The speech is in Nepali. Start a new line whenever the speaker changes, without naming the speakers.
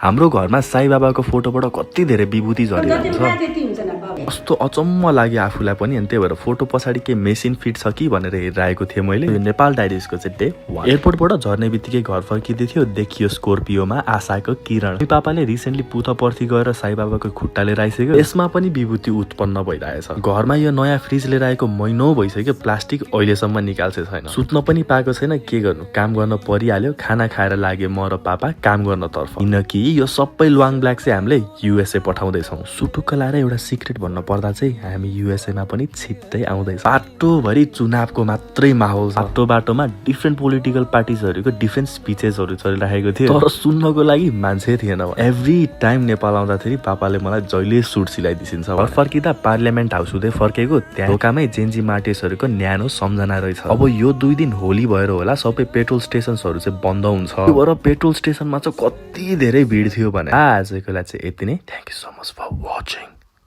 हाम्रो घरमा साई बाबाको फोटोबाट कति धेरै विभूति झरिरहन्छ। कस्तो अचम्म लाग्यो आफूलाई पनि, अनि त्यही भएर फोटो पछाडि के मेसिन फिट छ कि भनेर हेरिरहेको थिएँ मैले। यो नेपाल डायरिजको चाहिँ डे 1। एयरपोर्टबाट झर्ने बित्तिकै घर फर्किँदै थियो, देखियो स्कोर्पियोमा आशाको किरण। पापाले रिसेन्टली पुथपर्ती गएर साई बाबाको खुट्टा लिएर आइसक्यो, यसमा पनि विभूति उत्पन्न भइरहेछ। घरमा यो नयाँ फ्रिज लिएर आएको महिनौ भइसक्यो, प्लास्टिक अहिलेसम्म निकाल्छे छैन। सुत्न पनि पाएको छैन, के गर्नु, काम गर्न परिहाल्यो। खाना खाएर लागे म र पापा काम गर्न तर्फ, किनकि यो सबै ल्वाङ ब्ल्याक चाहिँ हामीले युएसए पठाउँदैछौँ। सुटुक्क लाएर एउटा सिक्रेट भन्न पर्दा चाहिँ हामी युएसएमा पनि छिट्टै आउँदैछ। बाटोभरि चुनावको मात्रै माहौल छ। बाटोमा डिफ्रेन्ट पोलिटिकल पार्टिजहरूको डिफ्रेन्ट स्पिचेसहरू चलिरहेको थियो, तर सुन्नको लागि मान्छे थिएन। एभ्री टाइम नेपाल आउँदाखेरि पापाले मलाई जहिले सुट सिलाइदिन्छ। घर फर्किँदा पार्लियामेन्ट हाउस हुँदै फर्केको, त्यहाँ दोकामै जेन्जी मार्टिसहरूको न्यानो सम्झना रहेछ। अब यो 2 दिन होली भएर होला सबै पेट्रोल स्टेसनहरू चाहिँ बन्द हुन्छ, र पेट्रोल स्टेसनमा चाहिँ कति धेरै भिड थियो भने। आजको लागि चाहिँ यति नै। Thank you so much for watching.